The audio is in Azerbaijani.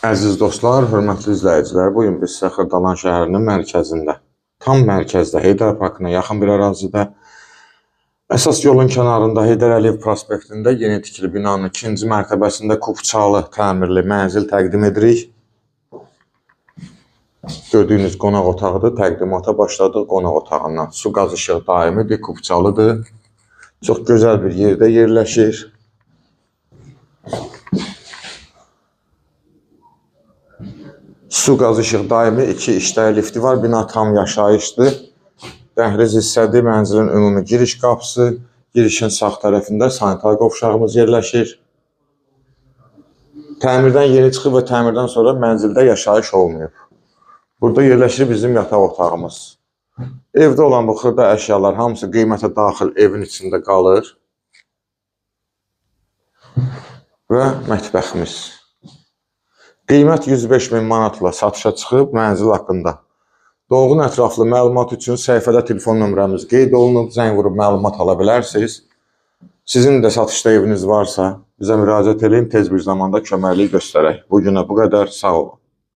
Əziz dostlar, hörmətli izləyicilər, bu gün biz sizə Xırdalan şəhərinin mərkəzində, tam mərkəzdə, Heydər Parkına yaxın bir ərazidə, əsas yolun kənarında Heydər Əliyev prospektində yeni tikili binanın ikinci mərtəbəsində kupçalı təmirli mənzil təqdim edirik. Gördüyünüz qonaq otağıdır. Təqdimata başladıq qonaq otağından. Su, qaz, işıq daimidir, kupçalıdır. Çox gözəl bir yerdə yerləşir. Su, qaz, işıq daimi, iki işlər lifti var. Bina tam yaşayışdır. Dəhliz hissədir, mənzilin ümumi giriş qapısı. Girişin sağ tərəfində sanitar qovşağımız yerləşir. Təmirdən yeni çıxıb və təmirdən sonra mənzildə yaşayış olmayıb. Burada yerləşir bizim yataq otağımız. Evdə olan bu xırda əşyalar hamısı qiymətə daxil evin içində qalır. Və mətbəximiz. Qiymət 105 min manatla satışa çıxıb mənzil haqqında. Dolğun ətraflı məlumat üçün səhifədə telefon nömrəmiz qeyd olunub, zəng vurub məlumat ala bilərsiniz. Sizin də satışda eviniz varsa, bizə müraciət eləyin, tez bir zamanda köməklik göstərək. Bu günə bu qədər, sağ olun.